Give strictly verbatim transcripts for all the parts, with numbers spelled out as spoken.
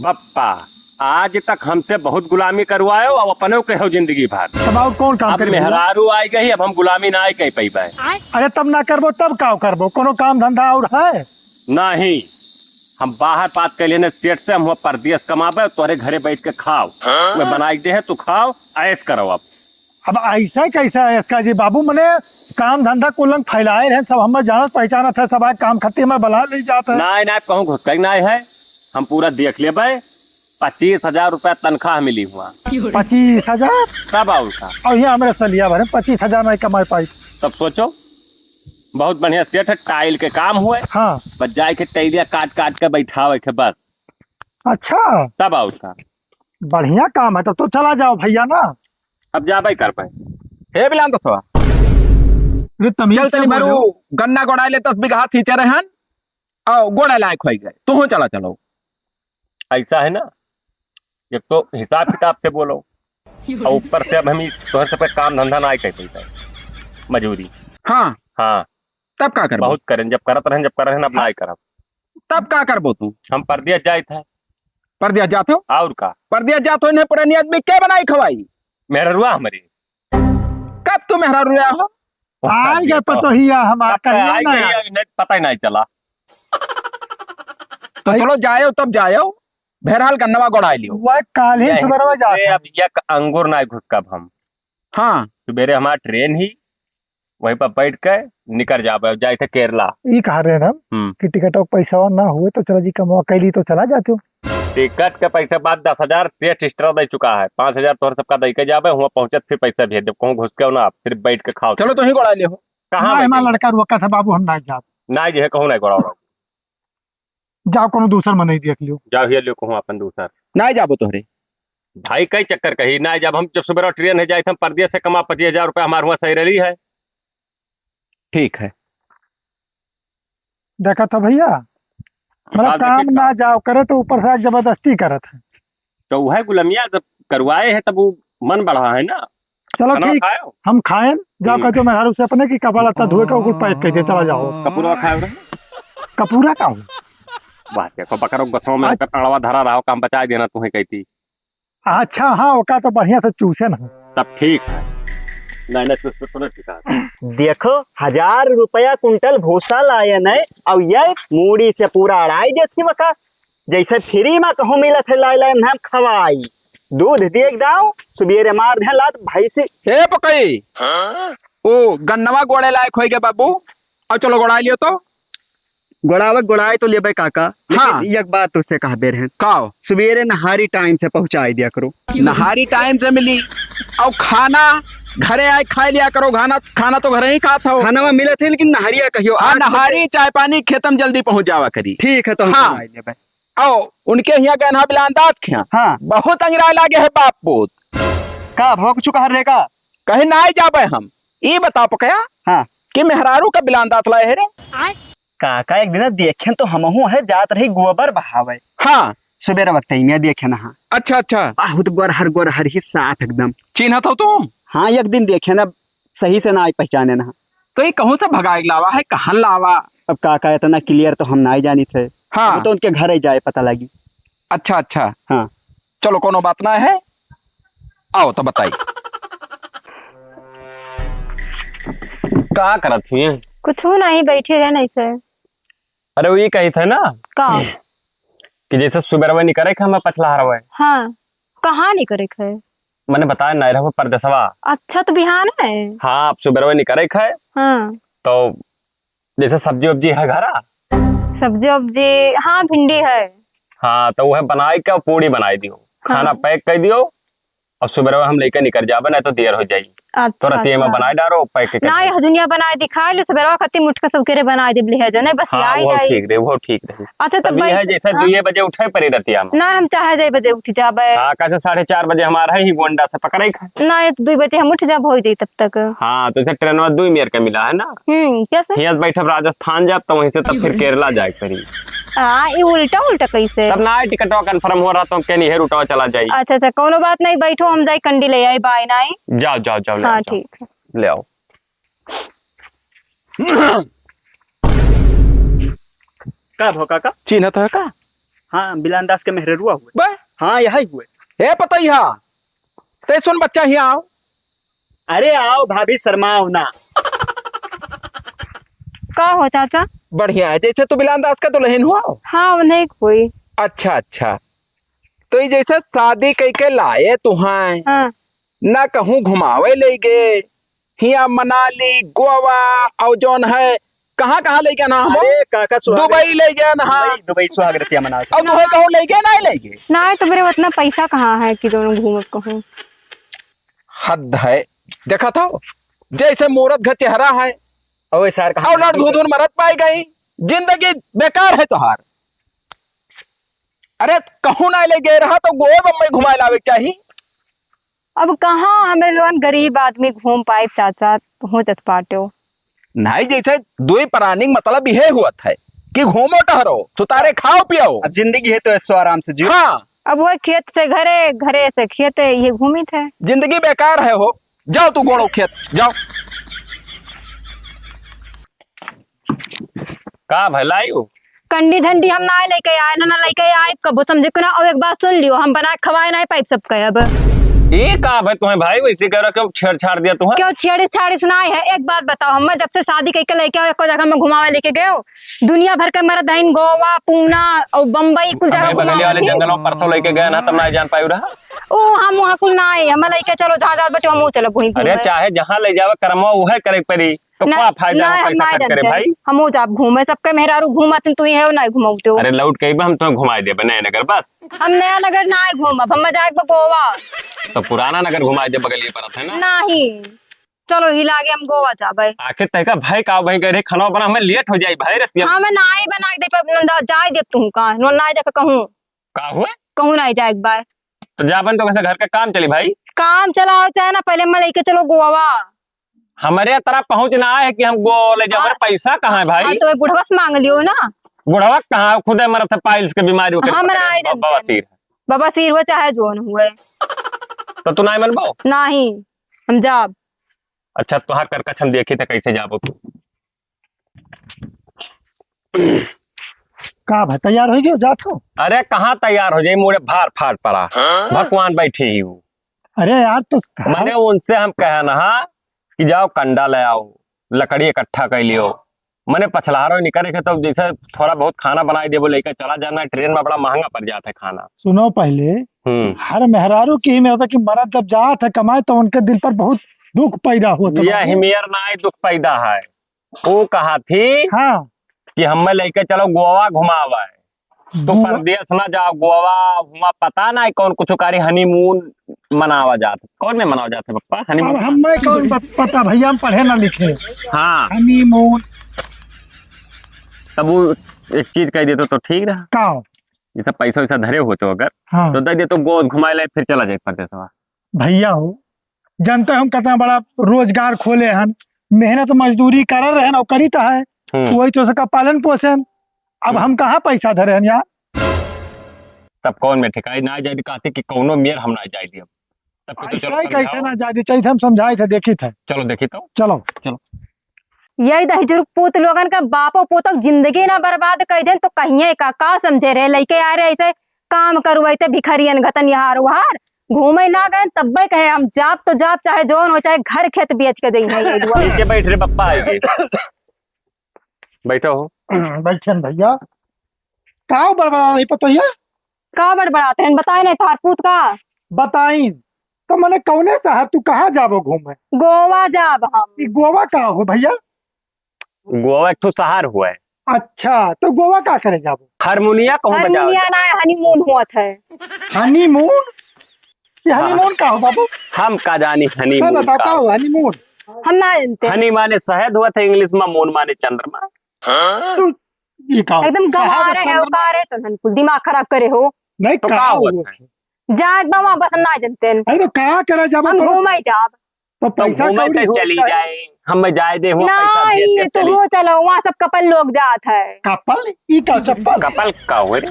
बप्पा, आज तक हमसे बहुत गुलामी करवायो, अब अपने कहो जिंदगी भर। तब और कौन काम अब करी भैया? मेहरारू आई गई, अब हम गुलामी ना आई कह पइबे। अरे तब ना करबो, तब का करबो? कोनो काम धंधा और है? नहीं, हम बाहर बात कर लेने सेठ से, हम हुआ परदेस कमाबे, तोहरे घरे बैठ के खाओ। हाँ? मैं बनाई दे है, तू खाओ, ऐश करो अब। अब ऐसा कैसा है इसका जी बाबू, मने काम धंधा कुल रंग फैलाए रहे, सब हमें जानत पहचानत है, सब आए काम खत्ती में बला ले जात है। नाय, नाय, कहूँ घुसकई नाय है, हम पूरा देख लेबे। पच्चीस हजार रुपया तनख्वाह मिली हुआ। पच्चीस हजार? तब और का? और ये हमरे सलिया भरे पच्चीस हजार नहीं कमाई पाई। तब सोचो, बहुत बढ़िया सेठ है, टाइल के काम हुए। हाँ। बस जाए के टाइलिया काट काट के बैठावे के बस। अच्छा। तब और का? बढ़िया काम है, तब तो चला जाओ भैया ना। अब जाबे कर पाए। हे बिलान दसवा। अरे तमीज चल से तनी भरू बोलो। गन्ना गोड़ाए ले दस बीघा सींचे रहन, आओ गोड़े लायक होई गए, तू चला चलो। ऐसा है ना, एक तो हिसाब किताब से बोलो, और ऊपर से अब हम ई तोहर सबके काम धंधा ना कर पाइबे, मजूरी। हाँ। हाँ। तब का करबो? बहुत करें, जब करत रहें, जब करत रहें, अब ना करब। तब का करबो तू? हम परदेस जाइत है। परदेस जात हो? और का? परदेस जात हो, इन्हें पुरानी आदमी के बनाई खवाई? मेहररुआ हमरे। कब तू मेहररुआ हो? आई गए पतोहिया हमार, कब कहिया आई ना गई, यार। इन्हें पता ही नहीं चला। तो चलो जायो, तब जायो। बहरहाल गन्नवा गोड़ाई लियो। वह काल ही यही सुबह में से जात है। अब एक अंगुर ना घुसकब हम। हाँ। सुबेरे हमार ट्रेन ही, वहीं पर बैठ के निकर जाबे, जाए थे केरला। ई कहा रहे ना हम्म। कि टिकटों का पैसा ना हुए तो चला जी कमवा कैली तो चला जाते हो। टिकट के पैसे बाद दस हजार सेठ extra दे चुका है, पाँच हजार तोहर सबका दे के जाबे, हुआ पहुँचत फिर पैसा भेज देब, कहूँ घुस के ना, सिर्फ बैठ के खाओ। चलो तो ही गोड़ा ले हो। कहाँ ना, बैठे? हमारा लड़का रोका था बाबू, हम ना जाब। ना जे है, कहूँ ना गोड़ा उड़ा। जाओ कोनो दूसर मनई देख लियो। जाओ हिया लियो कहूँ अपन दूसर। ना जाबो तोहरे। भाई, कई चक्कर कही ना, जब हम, जब सुबह ट्रेन है जाए, हम परदेस से कमा पच्चीस हजार रुपया हमारे हुआ सही रही है। ठीक है। देखा था भैया, मतलब काम ना जाओ करे तो ऊपर से जबरदस्ती करत है। तो वह गुलामिया जब करवाए है तब वो मन बढ़ा है ना। चलो खाना ठीक, खायो? हम खाएन, जाओ हम्म। कह दो मेहरारू से अपने कि कपड़ा लत्ता धोए के कुल पैक करके चला जाओ। कपूरा खायो रे? कपूरा का हो? वाह, देखो बकरो गथवा में आज अड़वा धरा रहा हो, काम बचा देना तुम्हें कहती। अच्छा, हाँ, ओका तो बढ़िया से चूसे ना। तब ठीक है। नहीं, नहीं, चूस, चूस, चूस, ठीक है। देखो, हजार रुपया कुंटल भूसा लायन है, और ये मूड़ी से पूरा अड़ाई देती वका। जैसे फ्री में कहूँ मिलत है, लाए लाए हम खवाई। दूध देख दाओ, सुबेरे मार दे लात भैंसी। ए पकई, हाँ? ओ गन्नवा गोड़े लायक होई गे बाबू, और चलो गोड़ाई लियो तो। गोड़ावे, गोड़ाई तो लेबे काका, लेकिन हाँ। एक बात तुझसे कहबे रहे। का? सुबेरे नहारी टाइम से पहुँचाई दिया करो। नहारी टाइम से मिली, और खाना घरे आए खाए लिया करो, खाना, खाना तो घरे ही खात हो। खाना मिलत है, लेकिन नहरिया कहियो, हाँ, आठ बजे। नहारी चाय पानी खेतम जल्दी पहुँच जावा करी। ठीक है, तो हम हाँ। बनाई लेबे। आओ, उनके हियाँ गहना बिलान दात खिया। हाँ। बहुत अंगराय लागे है बाप पूत। का भोग चुका हर रे का? कहीं ना आई जाबे हम। ई बताओ पकया हाँ। कि मेहरारू का बिलान दात लाए है रे? काका, एक दिन देखेन तो हमहू है जात रही गोबर बहावे। हाँ। सुबेरे वक्त ही मैं देखेन हाँ। अच्छा, अच्छा। बहुत गोरहर, गोरहर ही साफ एकदम। चिन्हत हो तुम? हाँ, एक दिन देखेन, सही से ना आई पहचानेन हाँ। तो ये कहूँ से भगाए लावा है, कहाँ लावा? अब काका, इतना clear तो हम नाहीं जानित है। हाँ। अब तो उनके घरे जाए पता लगी। अच्छा, अच्छा। हाँ। चलो, कोनो बात ना है, आओ तो बताई। का करत ही? कुछ नहीं, बैठी रहे नहीं से। अरे, वो ये कही थे ना का? कि जैसे सुबेरवा निकरे के हमें पछला हरवे। हाँ, कहाँ निकरे के है? मने बताए ना रहो परदेसवा। अच्छा, तो बिहान है? हाँ, अब सुबेरवा निकरे के है। हाँ। तो जैसे सब्जी उब्जी है घरा? सब्जी उब्जी, हाँ, भिंडी है। हाँ, तो वह बनाई के पूड़ी बनाई दियो, हाँ। खाना pack कर दियो, और सुबह हम लेके निकल जाबे, नहीं तो देर हो जाई। अच्छा, तो रतिया में अच्छा। बनाए डारो, pack के ना, यह दुनिया बनाए दिखाए लो, सुबह खत्ती उठ के सबकेरे बनाए देब लिहे जो, नहीं, बस हाँ, आई वो जाई। ठीक रही, वो ठीक रही। अच्छा, तो तब यह बैठ-, जैसे हाँ। दुइये बजे उठे पड़ी रतिया में। ना, हम चाहे दुई बजे उठ जाबे। हाँ, कैसे साढ़े चार बजे हमारा है ही गोंडा से पकड़े खा। ना, ये तो दुई बजे हम उठ जाब, हो जाई तब तक। हाँ, तो इसे ट्रेन में दुई मेर के मिला है ना। हम्म, कैसे? हियां से बैठब राजस्थान जाब, तो वहीं से तब फिर केरला जाए के पड़ी। हाँ, ये उल्टा उल्टा कैसे? तब ना टिकटवा confirm हो रहा, तो हम कहनी है रूटवा चला जाई। अच्छा, अच्छा, कोनो बात नहीं, बैठो, हम जाई कंडी ले आई, बाय नाई। जाओ, जाओ, जाओ, ले हाँ, आओ, जाओ। ठीक है। ले आओ। का भो काका? चिन्हत है का? हाँ, बिलान दास के मेहररुआ हुए। बे? हाँ, यही हुए। ए पतैया, ते सुन बच्चा, हियाँ आओ। अरे आओ भाभी, शर्माओ ना। का हो चाचा? बढ़िया है, जैसे तू बिलान दास का दुल्हन हुआ। हाँ, उन्हें कोई। अच्छा, अच्छा। तो ये जैसे शादी कई के लाए तुहां, हाँ। ना कहूँ घुमावे ले गए, हियाँ मनाली, गोवा, और जौन है, कहाँ, कहाँ ले गया ना हम? अरे काका, सुहाग दुबई ले गया ना, हाँ। दुबई, दुबई सुहाग रतिया मना। और दुबई कहूँ ले गए, नहीं ले गए? ना, तो मेरे उतना पैसा कहाँ है कि दोनों घूमब कहूँ? हद है, देखा था, जैसे मूरत घर चेहरा है, ओए सार, कहाँ और लड़ धुधुन मरत पाई गई, जिंदगी बेकार है तोहार। अरे, कहूँ ना ले गए रहा तो गोवा बम्बई घुमाए लावे के चाही। अब कहाँ हमें लोगन गरीब आदमी घूम पाए चाचा, पहुँचत पाट्यो। नहीं, जैसे दुई प्राणी के मतलब यह हुआ है कि घूमो टहरो, सुतारे खाओ पियो। अब जिंदगी है तो ऐसो आराम से जियो। हाँ। अब वह खेत से घरे, घरे से खेते, ये घूमित है। जिंदगी बेकार है हो, जाओ तू गोड़ो खेत, जाओ। का भलाई हो? कंडी झंडी हम ना लेके आए ना, ना लेके आए कबो, समझे कि ना? और एक बात सुन लियो, हम बना के खवाए ना पाइप सबके अब। ये का भाई तुम्हें भाई वैसे कह रहा, क्यों छेड़छाड़ दिया तुम्हें? क्यों छेड़ी छाड़ी सुनाए है? एक बात बताओ, हम जब से शादी करके लेके आओ, एको जगह में घुमावे लेके गए हो? दुनिया भर के मर्द हैं, गोवा, पूना और बम्बई, कुल जगह हमें बगलिया वाले घुमावे। जंगल में परसों लेके गए ना, तब ना जान पायु रहा। ओ, हम वहाँ कुल ना आए, हम लेके चलो जहाँ जात बटे, हम वो चलो वहीं अरे घूमे। चाहे जहाँ ले जावे करमवा, वह करे के पड़ी। तो ना, का फायदा ना, है हम पैसा ना खर्च करे जानते। भाई? हम वो जाब घूमे, सबके मेहरारू घूमत हैं, तू ही है, ना घुमाऊ तो। अरे लौट के अइबे, हम तुम्हें घुमाए देबे नया नगर बस। हम नया नगर ना आए घूमब, हम जाए बा गोवा। तो पुराना नगर घुमाए दे, बगलिए परत है ना। नहीं, चलो ही लागे हम गोवा जाबे। आखिर तय का भाई का भाई कह रहे, खाना बना, हमें लेट हो जाई भाई रतिया। हाँ, मैं ना ही बना के दे, पर नंदा जाए दे तू का, नो ना जाके कहूँ। का हुए? कहूँ ना जाए एक बार। तो जाबन तो कैसे घर का काम चली भाई? काम चलाओ चाहे ना, पहले मैं लेके चलो गोवा। हमारे तरफ पहुँच ना आए कि हम गो ले जाओ। हाँ। पैसा कहाँ है भाई? हाँ, तो बुढ़वा से मांग लियो ना। बुढ़वा कहाँ, खुदे मरत है पाइल्स के बीमारी, ओकर हम पकड़े ना आए हैं, जनते हैं। बवासीर। बवासीर हुए चाहे जोन हुए। तो तू ना मनबो? नहीं, हम जाब। अच्छा, तोहार करकच हम देखी थे कैसे जाबो तू। का भाई, तैयार हो गयो, जात हो? अरे, कहाँ तैयार हो जाई, मुड़े भार फाट पड़ा। हाँ? भगवान बैठे ही हूँ। अरे यार, तो मने उनसे हम कहे ना कि जाओ कंडा ले आओ, लकड़ी इकट्ठा कर लियो। मने पछलहारो निकरे के, तो जैसे थोड़ा बहुत खाना बनाई देबो, लेके चला जाना। ट्रेन में बड़ा महंगा पड़ जात है खाना। सुनो पहले, हम्म। हर मेहरारू की ही में होता कि मर्द जब जात है कमाए, तो उनके दिल पर बहुत दुख पैदा होता है। यही मेर ना आए दुख पैदा है। वो कहा थी हाँ। कि हमें लेके चलो गोवा घुमावे। तो गोवा परदेस ना जाओ, गोवा हुआ पता ना कौन कुछ कारी honeymoon मनावा जात है। कौन में मनावा जात है पप्पा honeymoon? अब हमें कौन बत-, पता भैया, हम पढ़े ना लिखे। हाँ। Honeymoon। तब वो एक चीज कह देते तो ठीक रहा। का हो? जैसे पैसा वैसा धरे हो तो अगर, हाँ। तो दे दे तो गोवा घुमाए ले, फिर चला जाए परदेसवा। भैया हो, जानते हम कितना बड़ा रोजगार खोले हन, मेहनत मजदूरी कर रहे हैं और करी तो है, हम्म। वही तो उसका पालन पोषण। अब हम्म। हम कहाँ पैसा धरे हन यार? तब कौन में ठिकाई ना जाए, कहते कि कौनो मेर हम ना जाए दियब। तब के तो चलो ऐसा ही समझाओ। कैसे ना जाए दी, चाहिए हम समझाए थे, देखी थे। चलो देखी तो। चलो। चलो। यही दहिजरू पूत लोगन का बापो पोतक जिंदगी ना बर्बाद कर देन तो कहिए का, का समझे रहे? लइके आ रहे ऐसे काम करवाइते भिखरियन घतन यहार वहार घूमे ना गए, तब्बे कहे हम जाब तो जाब, चाहे जौन हो, चाहे घर खेत बेच के देई है ये दुआ। नीचे बैठ रे पप्पा, आइए। बैठो हो। बैठन भैया। का बड़बड़ा रही पतोहिया? का बड़बड़ात रहन? बताए नहीं तोहार पूत का? बताइन। तो मने कौने शहर, तू कहाँ जाबो घूमे? गोवा जाब हम। ई गोवा का हो भैया? गोवा एक ठो शहर हुआ है। अच्छा, तो गोवा का करे जाबो? हारमोनिया कहूँ बजाओ हारमोनिया जाओ। ना, honeymoon हुआ था। Honeymoon? ये हाँ। Honeymoon का हो बाबू? हम का जानी honeymoon मैं बताओ का का हो? हो honeymoon? हम ना जानते। Honey माने शहद हुआ था English में, moon माने चंद्रमा। हाँ? तू ये का हो? एकदम गंवारे है, उकारे तो नन कुल दिमाग खराब करे हो। नहीं, तो का का हुआ हुआ था? है? जात बा वहाँ बस हम ना जानते हैं। अरे तो का करे जाबो हम तो? घूमे जाब। तो तो पैसा घूमे कौड़ी तो हो चली जाए। जाए, हम जाए दे हुआ पैसा नहीं, भेज दे तो चली। हो चलो, वहाँ सब couple लोग जात है। Couple? ई का चप्पल? Couple का हुए रे?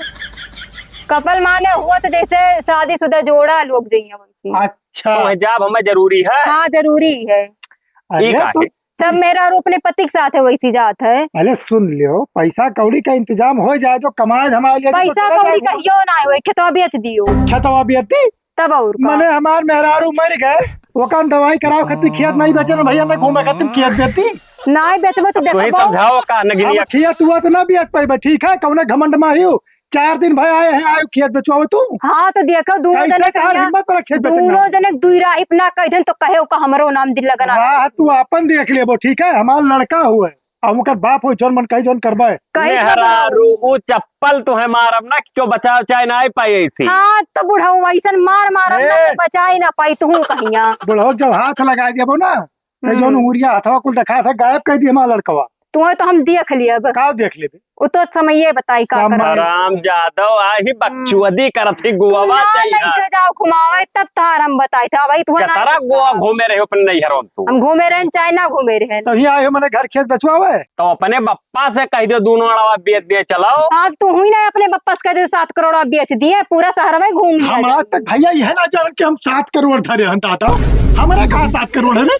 Couple माने हुआ तो जैसे शादीशुदा जोड़ा लोग जाइए वैसे। अच्छा। तो वह जाब हमें जरूरी है। हाँ, जरूरी है। अरे ई का तू है? सब मेहरारू अपने पति के साथ है, वैसी जात है। अरे सुन लियो, पैसा कौड़ी का इंतजाम हो जाए तो कमाए धमाए लिए तो पैसा चला कौड़ी जाए। कहियो ना होए, खेतवा बेच दियो। खेतवा बेच दी? तब और का? मने हमार मेहरारू मर गए, ओकर दवाई करावे खातिर खेत नहीं बेचे ना भैया, मैं घूमे खातिर खेत बेचती। नहीं बेचबो तो तू ही देखबो। समझाओ का अब नगिनिया। खेत हुआ तो ना बेच पाइबे, ठीक है, कौने घमंड में आयु, चार दिन भय आए हैं, आयु खेत बेचवाओ तू। हाँ, तो देखो, दोनों कैसे जने तहार कहिया, हिम्मत पर खेत बेचना? दोनों जने दुई राही पे ना कह देन तो कहे ओका हमरो नाम दिल लगना। वाह, तू आपन देख लेबो, ठीक है, हमार लड़का हुए, अब ओकर बाप हो, जौन मन कही, जौन करबे। कही तो मेहरारू, ऊ चप्पल तुहे मारब ना, कि क्यों बचाव चाहे ना आई पाई ऐसी। हाँ, तो बुढ़ऊ ऐसन मार मारब ना, ए! तो बचाई ना पाई, तू कहिया। बुढ़ऊ जब हाथ लगा देबो ना, तो जौन हम्म। उंगरिया हथवा कुल देखा था, गायब कर दिए हमारा लड़कवा। तुम्हें तो हम देख लिया अब। का देख लेबे? वो तो समय बताई का समय। करब। हराम जादव, आ ही हम्म। बकचोदी करत ही, गोवा ना चाहिए। लेके जाओ घुमावे, तब तार हम बताई था भाई, तुम्हें ना कतरा देखा। गोवा घूमे रहे अपने नैहरों तू? हम घूमे रहे चाहे ना घूमे रहे। तभी आए हो मने घर खेत बेचवावे। तो अपने बप्पा से कह दो, दोनों अड़वा बेच दे, चलो। हाँ, तू हुई ना अपने बप्पा से कह दे, सात करोड़ बेच दिए, पूरा शहर में घूम लिया हम आज जाए। तक भैया यह ना जान कि हम सात करोड़ धरे हैं दादा, हमारे कहाँ सात करोड़ है रे?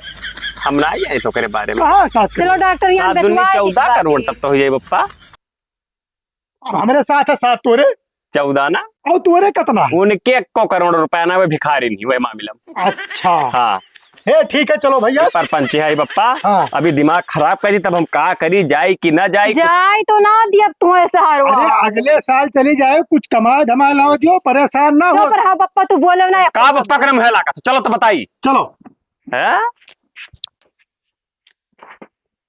हम ना जाने तो करे बारे में। कहाँ सात करोड़? चलो डॉक्टर, यहाँ सात दूनी बेचवा चौदह करोड़ तक तो हो जाए बप्पा। अब हमारे साथ है सात तोरे। चौदह ना? और तोरे कितना? उनके एको करोड़ रुपया ना, वे भिखारी नहीं, वे मामला में। अच्छा। हाँ। हे, ठीक है, चलो भैया। परपंची है बप्पा। हाँ। अभी दिमाग खराब करी, तब हम का करी, जाई कि ना जाई, कुछ जाई तो ना दिया तुम्हें सहारो। अरे, अगले साल चली जाए, कुछ कमा धमा लाओ दियो, परेशान ना हो। चुप रहो बप्पा, तू बोले ना। का बप्पा करम है लाका? चलो तो बताई। चलो। हैं?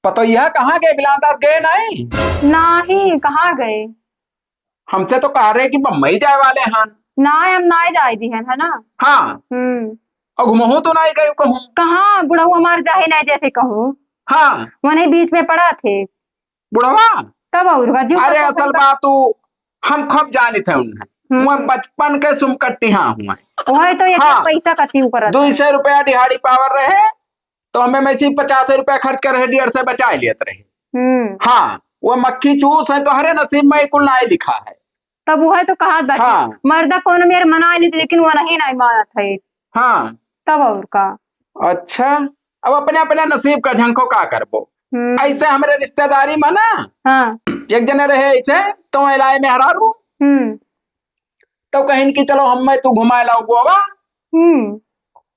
पतोहिया कहाँ गए? बिलान दास गए नहीं? नहीं, कहाँ गए? हमसे तो कह रहे कि बम्बई जाए वाले हन। ना, हम ना जाए दी हन, है ना? हाँ। हम्म। और घुमहू तो नहीं गए कहूँ? कहाँ, बुढ़ऊ हमार जाहे नहीं जैसे कहूँ। हाँ। वहीं बीच में पड़ा थे। बुढ़वा? तब और का, जो अरे पता असल चलता। बात उ, हम खूब जानित है उन्हें। हम्म। वह बचपन के सुमकट्टी हाँ हुआ। वही तो एक हाँ। पैसा का तीव करत दो है। सौ रुपया दिहाड़ी पावर रहे, तो हमें में से पचास रुपया खर्च कर रहे, डेढ़ सौ बचा लेत रहे। हम्म। हाँ, वो मक्खी चूस है, तोहरे नसीब में कुल नाई लिखा है। तब वह तो कहा बाटे, हाँ। मर्दा कौन मेर मना लेते, लेकिन वो नहीं, नहीं मानत है। हाँ। तब और का। अच्छा, अब अपने, अपने नसीब का झंको का करबो। हम्म। ऐसे हमरे रिश्तेदारी में ना, हाँ। एक जने रहे ऐसे, तो इलाए मेहरारू। हम्म। तो कहिन कि चलो हम मैं तू घुमाए लाओ गोवा। हम्म।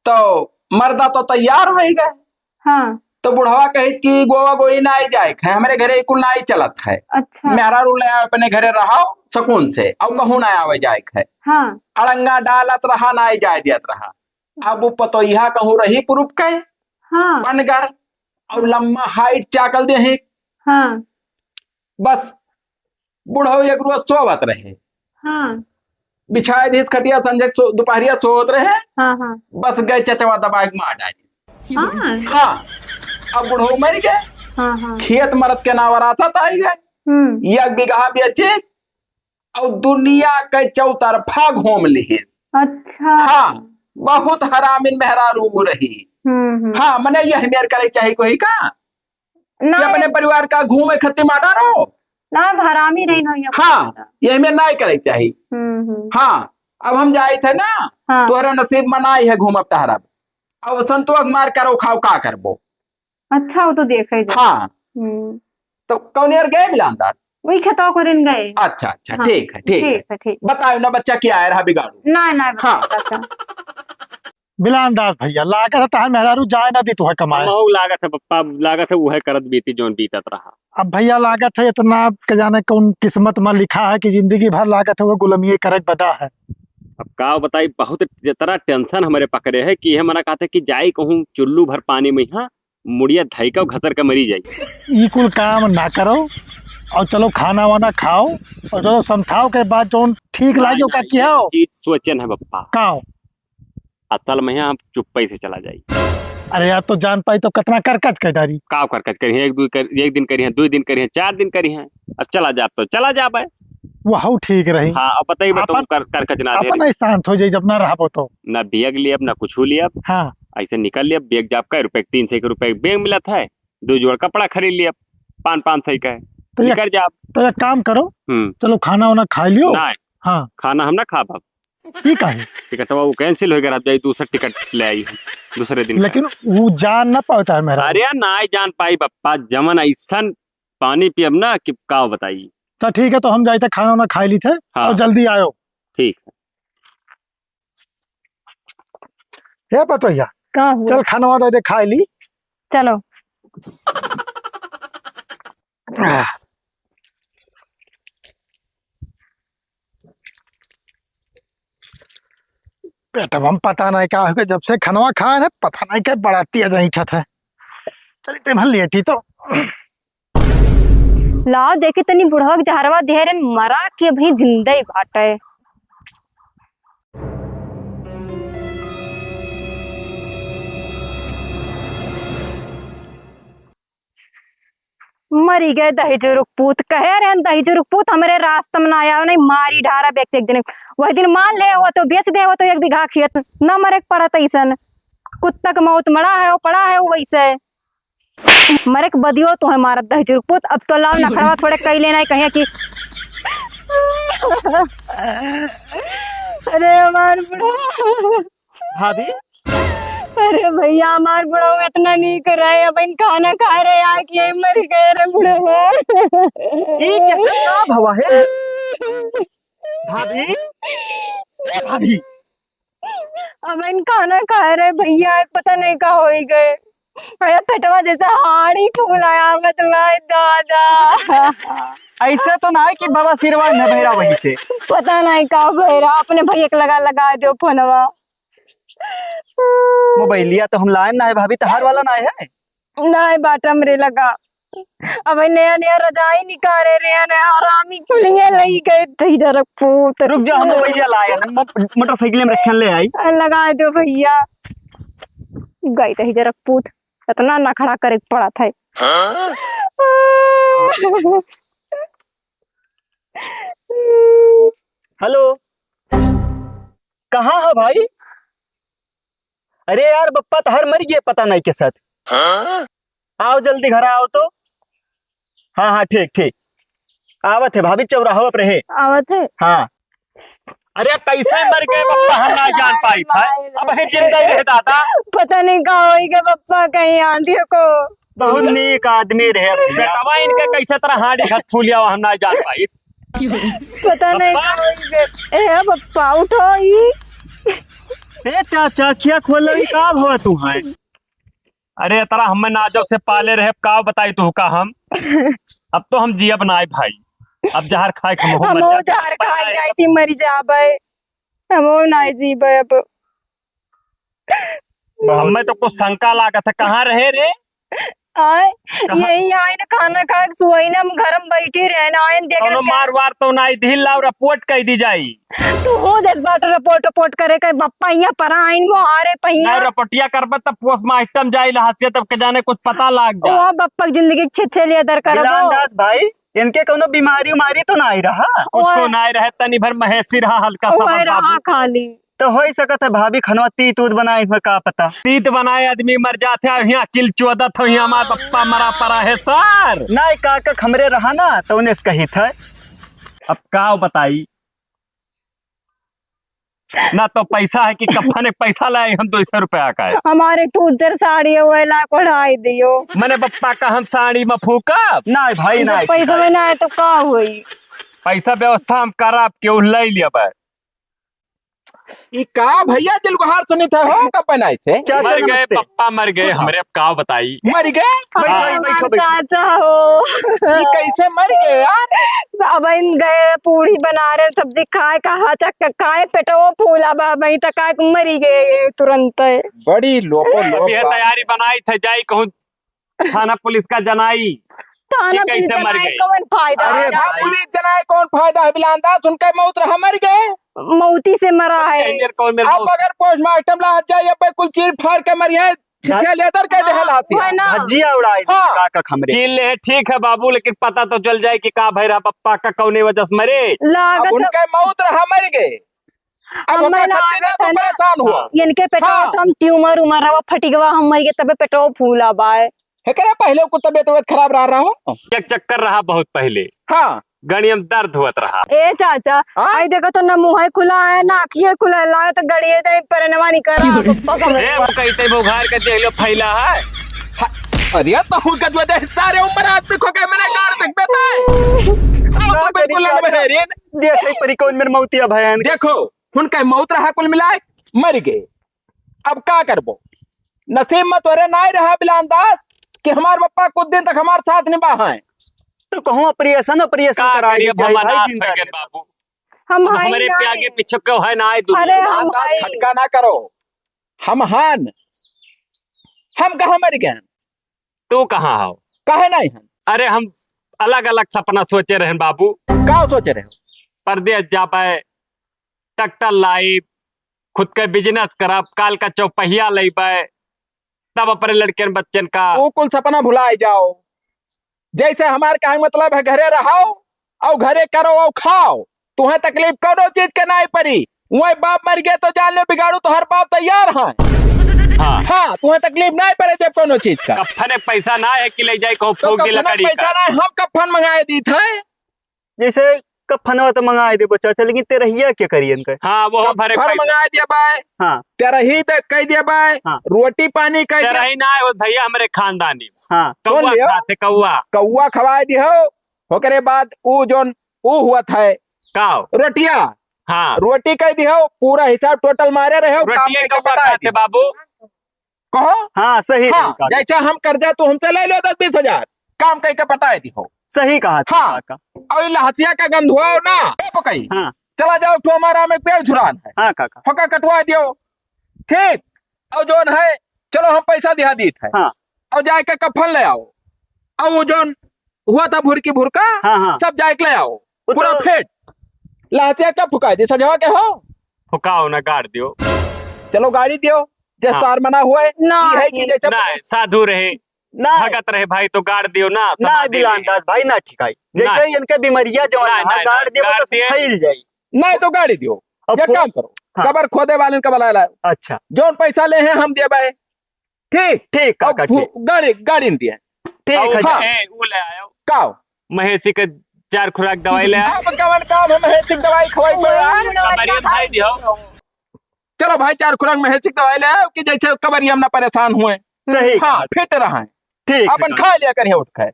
तो मर्दा तो तैयार हो ही गए। हाँ। तो बुढ़वा कहित कि गोवा गोई ना आई जाए है, हमरे घरे कुल ना आई चलत है। अच्छा। मेहरारू ले आए अपने घरे रहो सुकून से, और कहूँ ना आवे जाए है। हाँ। अड़ंगा डालत रहा, ना आई जाए दियत रहा। अब वो पतोहिया कहूँ रही पुरुप के, हाँ। बनगर, और लम्बा height चाकल देही। हाँ। बस बुढ़ऊ एक रोज सोवत रहे। हाँ। बिछाए दिस खटिया, संझे सो-, दोपहरिया सोवत रहे। हाँ, हाँ। बस गए चचवा दबा के मार डाली। हाँ। हाँ। अब बुढ़ऊ मर गए। हाँ, हाँ। खेत मरद के नाव वरासत आई गए। हम्म। एक बीघा बेचिस और दुनिया के चौतरफा घूम लिहिस। अच्छा। हाँ, बहुत हरामिन मेहरारू रही। हम्म, हम्म। हाँ, मने यह मेर करे चाही कोई का? ना, कि अपने ये परिवार का घूमे खत्ती माटा रहो। ना, अब हरामी रही ना, ये हाँ, पता। ये मेर ना करे चाही। हम्म, हम्म। हाँ, अब हम जाए थे ना, हाँ। तोहरा नसीब मनाई है घूमब टहरब। अब संतोष मार करो खाओ का करबो। अच्छा, वो तो देखे जाए। हाँ। हम्म। तो कौन यार गए बिलान दास? वही खेतवा को दिन गए। अच्छा, अच्छा, हाँ, ठीक है, ठीक है। ठीक है, ठीक। बताओ ना बच्चा क्या है रहा बिगाड़ू। ना, ना, हाँ। बच्चा। बिलान दास भैया, लागत है तहार मेहरारू जाए ना दी तुहे कमाए। हमहू लागत है पप्पा, लागत है उहे करत बीती जौन बीतत रहा। अब भैया लागत है इतना के जाने कौन किस्मत में लिखा है कि जिंदगी भर लागत है वो गुलामी करत बदा है। अब का बताई, बहुत जतरा tension हमरे पकड़े है कि ये मना कहते कि जाई कहूँ चुल्लू भर पानी में, हाँ, मुड़िया धइका घसर के मरी जाई। ई कुल काम ना करो और चलो खाना वाना खाओ और चलो समझाओ के बाद जौन ठीक ना, लागे ना, ओका ये किया हो। चीज सोचन है पप्पा। का हो? असल में हम चुप्पे से चला जाई। अरे यार, तो जान पाई तो कितना करकच के डारी। का करकच करी है? एक दो कर, एक दिन करी है, दो दिन करी है, चार दिन करी है। अब चला जाब तो चला जाब है। वहू ठीक रही। हाँ, अब बताइए, बताओ, अपन, कर, करकच ना दे अपन रही। ही शांत हो जाई जब ना रहबो तो। ना bag लियब, ना कुछ लियब। हाँ। ऐसे निकल लियब, bag जाब का रुपए, तीन सौ के रुपए bag मिलत है, दो जोड़ कपड़ा खरीद लियब, पाँच, पाँच सौ का है। तो एक, निकल जाब। तो एक काम करो, हम्म। चलो खाना वाना खा लियो। ना, हाँ। खाना हम ना खाब अब। ई काहे? टिकटवा वो cancel हो गया, अब जाई दूसरा टिकट ले आई हम। दूसरे दिन लेकिन खाए। वो जान ना पावत है मेरा। अरे यार, ना ही जान पाई बप्पा, जमन ऐसन पानी पियब ना कि का बताई। तो ठीक है, तो हम जाइत है खाना वाना खाइ लीत है हाँ। और जल्दी आयो। ठीक है। हे पतोहिया, का हुआ? चल खाना वाना दे खाइ ली। चलो। आह। पेटवा में पता नहीं का हो गया, जब से खनवा खाए है, पता नहीं का बड़ा तेज ऐंठत है। चल, टेबल लेटी तो। लाओ, देखी तनी बुढ़वा के जहरवा दिहे रहन, मरा के अभी जिंदा ही बाटे। मरी गए दहिजुरुक पूत, कहे रहन दहिजुरुक पूत हमरे रास्ता में ना आयो, नहीं मारी ढारा बेच एक जने। वही दिन मान ले हो तो बेच दे हो तो एक बीघा खेत, ना मरे के पड़त ऐसन। कुत्ता के मौत मरा है, वो पड़ा है वो वैसे। मरे के बदियो तो है मारत दहिजुरुक पूत, अब तो लाओ नखड़वा थोड़े कई लेना है कहीं कि अरे हमार बुढ़वा। भाभी? अरे भैया, हमार बुढ़ऊ इतना नीक रहे, अब इन खाना खाए रहे, आके यही मर गए रे बुढ़ऊ। ई कैसे का भवा है? भाभी? ए भाभी? अब इन खाना खाए रहे भैया, पता नहीं का होई गए। अरे पेटवा जैसे हाड़ी फूला यार, मैं तुम्हारे दादा। ऐसे तो ना है कि बवासीरवा न भैरा वहीं से। पता नहीं का भैरा, अपने भैया के लगा, लगा दो फोनवा। मोबाइलिया तो हम लाए ना है भाभी, तहार वाला ना है। ना है बाटा हमरे लगा। अब नया नया रजाई निकाले रहे हैं, हरामी कुलिया लई गए, दहिजुरुक पूत। रुक जा, हम मोबाइलिया लाए ना, मो-, मोटरसाइकिल में रखन ले आई। लगा दो भैया। गई दहिजुरुक पूत, इतना नखड़ा करे के पड़ा था। हाँ? हेलो, कहाँ हो भाई? अरे यार, बप्पा तहार मर गए, पता नहीं के साथ। हाँ? आओ जल्दी घर आओ तो। हाँ, हाँ, ठीक, ठीक। आवत है भाभी, चौराहा पर है। आवत है? हाँ। अरे कैसे मर गए बप्पा, हम ना जान पाई था। अब है जिंदा ही रहे दादा। पता नहीं का होई गए बप्पा, कहीं आंधी को। बहुत नीक आदमी रहे। बेटवा इनके कैसे तरह हाड़ी घात फूलिया, हम ना जान पाई। पता नहीं बप्पा। का होई गए। ए बप्पा, उठो ई। ए चाचा, अखिया खोलो, ई का भवा तू है? अरे, ए तरह हमें नाजो से पाले रहे, अब का बताई तू का हम? अब तो हम जियब नाई भाई, अब जहर खाए के हमहू मर हमहू जाए। जहर खाए जाए थी, मर जाबे, हमहू नाई जीबे अब। हमें तो कुछ शंका लागत है, कहाँ रहे रे? आए, कहाँ? यही आए ना, खाना खा के सोई ना, हम घर में बैठी रहे ना, आए देख कौनो रहे। मार वार तो नाई दिल लाओ, रिपोर्ट कह दी जाई। तू हो देत बाटे रिपोर्ट, रिपोर्ट करे के, बप्पा हियाँ परा आइन, वो आ रहे पहिया। नहीं, रिपोर्टिया करबे तब पोस्टमार्टम जाई लहसिया, तब के जाने कुछ पता लाग जा। वो बप्पा की जिंदगी छे छे लिया दर करबो। गिलान दास भाई, इनके कौनो बीमारी उमारी तो नाई रहा? कुछो ओए। नाई रहे, तनी भर महेसी रहा, हल्का सा ओए बस रहा बाबू। खाली। तो होई सकत है भाभी खनवा तीत उत बनाई हो, का पता। तीत बनाए आदमी मर जात है, हियाँ किल चोदत हो, हियाँ हमार बप्पा मरा परा है सर। नाई काका हमरे रहा ना, तो उन्हें से कही था। अब का बताई? ना तो पैसा है कि कफन एक पैसा लाए हम दो सौ रुपया का है। हमारे टूजर साड़ी है, वो ला कढ़ाई दियो। मने बप्पा का हम साड़ी में फूकब? नाई भाई, जब नाई, पैसा नाई। में ना है तो का होई? पैसा व्यवस्था हम करब, केहू ले लिया बा। ई का भैया दिल गुहार सुनित है हो, कब बनाई थे? चाचा मर गए, नमस्ते। बप्पा मर गए, बताओ। हमरे अब का बताई? मर गए? बैठो, हाँ। बैठो, बैठो। चाचा हो। ई कैसे मर गए यार? अब इन गए पूड़ी बना रहे, सब्जी खाए, कहाँ चक्का खाए, पेटवो फूला बा, वहीं तक आके मरी गए तुरंत। बड़ी लोको लोक अभी ये बात। तैयारी बनाई थे, जाई कहूँ थाना पुलिस का जनाई। थाना कि कैसे पुलिस मर जनाए गए? कौन फायदा अरे है? भाई। पुलिस जनाए कौन फायदा है? बिलांदा सुनकर मौत रहा, मर गए। मौती से मरा है। कौन मेरे अब मौत? अगर पोस्टमार्टम ला जाए, अब कुल चीर फाड़ के मर गए, छिछे लेदर के देहल हाथी। है ना? धज्जिया उड़ाई हाँ। का का खमरे। चीर ले, ठीक है बाबू, लेकिन पता तो चल जाए कि का भय रहा, पप्पा का कौने वजह से मरे। लागत अब उनके मौत रहा, मर गए। अब हमें ओकर खातिर ना लागत तू है ना, परेशान हुआ। इनके पेटवा हाँ। तो हम ट्यूमर उमर रहा, फटिगवा हम मर गए, तबे पेटवा फूला बाय। एकरा पहले को तबियत उबियत खराब रहा, रहा हो? एक चक्कर रहा बहुत पहले। हाँ। गड़िया में दर्द होत रहा। ए चाचा, हाँ? आई देखो तो ना मुँह खुला है, ना आँखिए खुला है, लागत गड़िए दे परनवा निकला, पप्पा का ए, वो कहीं ते बुखार के देख लो फैला है। हाँ, अरे तो हुनका जो दे सारे उम्र आदमी खो के मैंने गाड़ देख बेटा। आओ तो बिल्कुल लड़ बहे रे। देख, एक परी कौन मेरे मौतिया भयन। देखो, हुनका मौत रहा कुल मिलाए, मर गए। अब का करबो? नसीब में तोरे नाय रहा बिलान दास कि हमार पप्पा कुछ दिन तक हमार साथ निभाए। तो कहूँ ऑपरेशन, ऑपरेशन का कराए करिए, के जाए भमना भाई जिंदा फैगन रहे। बाबू। हम अब हाई हमरे नाय। आगे पीछे क्यों है ना आए दुनिया अरे में? हम दास हाई। खटका ना करो। हम हान। हम कहाँ मर गए? तू कहाँ हो? काहे नहीं हम? अरे हम अलग-अलग सपना सोचे रहन बाबू। का सोचे रहे हो? परदेस जाबे, ट्रैक्टर लाइब, खुद के बिजनेस करब, काल का चौपहिया लइबे, तब अपने लड़कन बच्चन का। वो कुल सपना भुलाए जाओ। जैसे हमार का मतलब है घरे रहो और घरे करो और खाओ, तुम्हें तकलीफ कौनो चीज के नहीं पड़ी। वही बाप मर गए तो जान ले बिगाड़ू तो हर बाप तैयार है। हाँ। हाँ, तुम्हें तकलीफ नहीं पड़े जब कौनो चीज का। कफन एक पैसा ना है कि ले जाए कहूँ तो फूक दी कफन लकड़ी पैसा का। ना है, हम कफन मंगाए दी थे। जैसे कफनवा तो मंगाए दे बच्चा, लेकिन तेरहिया के करियन के? हाँ, वो भरे कफन पैसा। मंगाए दे बाय। हाँ। तेरही दे कह दे बाय। हाँ। रोटी पानी कह दे। तेरही ना है वो भैया, हमरे खानदानी। हाँ। कौआ सुन लियो। खाते कौआ। कौआ खवाए दी हो, ओकरे बाद ऊ जोन ऊ हुआ था। का हो? रोटिया। हाँ। रोटी कह दी हो, पूरा हिसाब टोटल मारे रहे हो, काम रोटिये लेके कौआ पटाए खाते दी। बाबू। कहो? हाँ, सही हाँ, रही काका। जैसे हम कर्जा तू हमसे ले लो दस बीस हजार, काम कह के पटाए दी हो। सही कहा तू हाँ। काका। और ई लहसिया का गंधुआ ना, ए पकई। हाँ। चला जाओ, ठो हमारा में पेड़ झुरान है। हाँ काका। होका कटवा दियो। ठीक। और जोन है, चलो हम पैसा दिहा दीत है। हाँ। और जाए के कफन ले आओ। और वो जोन हुआ था भुरकी भुरका, हाँ, हाँ। सब जाए के ले आओ। वो पूरा तो फेट। लहसिया का फुका दी, सजवा के हो? फुकाओ ना, गाड़ दियो। चलो गाड़ी दियो, जस हाँ। तार मना हुए, ना, ई है कि ये जैसे ना, साधु रहे, ना। भगत रहे भाई, तो गाड़ दियो ना, ना, समाधि बिलान में। दास भाई, ना ठिकाई। ना। जैसे इनके बीमारियां जवन ना, है, ना, गाड़ ना, दियो, गाड़ तो दिए। फैल जाई। नहीं तो गाड़ी दियो। अब एक फो-, काम करो, हाँ। कबर खोदे वाले का बुला लाओ। अच्छा। जोन पैसा ले हैं, हम देबे। ठीक? ठीक, अब काका, फु-, ठीक। गाड़ी, गाड़ी न दिए। ठीक है, हाँ। ए, वो ले आयो। का? महेशी के चार खुराक दवाई ले आयो। अब कवन काम है महेशी के दवाई खवाई को यार? कमरिया भाई दियो। चलो भाई, चार खुराक महेशी के दवाई ले आओ कि जैसे कमरिया में ना परेशान हुए। सही हाँ, कहा। फिट रहा है। ठीक है, अपन काका। खा लिया करिए उठ के।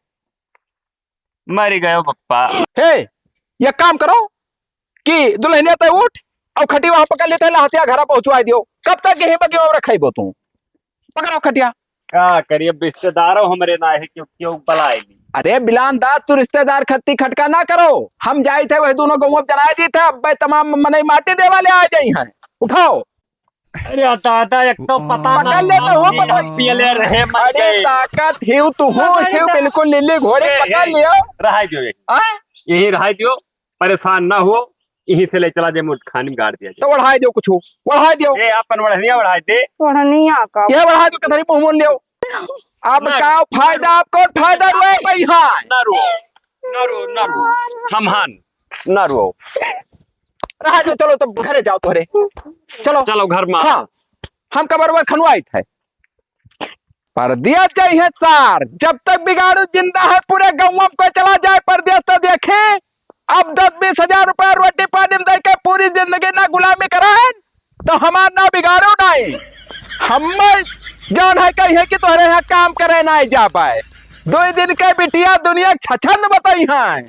मर गयो पप्पा। हे, ये काम करो कि दुल्हनिया तय उठ और खटी वहां पकड़ लेते हैं, लहसिया घरा पहुंचवा दियो। कब तक यहीं बगियो और रखेबो तू? पकड़ो खटिया। का करिए, रिश्तेदारों हमरे ना है, क्यों, क्यों बुलाए ली? अरे बिलान दास, तू रिश्तेदार खत्ती खटका ना करो। हम जाई थे, वही दोनों गौवा जनाए दी थे, अब तमाम मनई माटी देवा ले आ जाई हैं। उठाओ। अरे दादा, एक तो पता पकड़ ना ले तो हो, हम पकड़। पियले रहे, मर अरे गए। ताकत हिउ तू हो, पकड़ हिउ ले। बिल्कुल लिल्ली घोड़ी ए, पकड़ ए, लियो। रहाई दियो, ए। आय? यहीं रहाई दियो, परेशान ना हो, यहीं से ले चला जे मुठ खानी में गाड़ दिया जाए। तो ओढ़ाई दियो कुछ, ओढ़ाई दियो। ए, अपन ओढ़निया ओढ़ाई दे। ओढ़निया का? ये ओढ़ाई दियो, कथरी मुंह मोड़ लियो। अब ना का रो, फायदा, ना रो। आपको फायदा रुए भाई, हाँ। ना रो, ना रो, ना रो। हम हान, ना रो। रहा जो, चलो तब घरे जाओ तोहरे। चलो। चलो घर में। हाँ, हम कबर वर खनवाइत है। परदेस जाई है सार, जब तक बिगाड़ू जिंदा है, पूरे गौवा में कोई चला जाए परदेस तो देखे, अब दस बीस हजार रुपया रोटी पानी में दे के पूरी जिंदगी ना गुलामी कराए, तो हमार ना बिगाड़ू नहीं। हम जौन है कही है कि तोहरे यहाँ काम करे ना जा पाए, दो दिन के बिटिया दुनिया के छछन बताई हैं।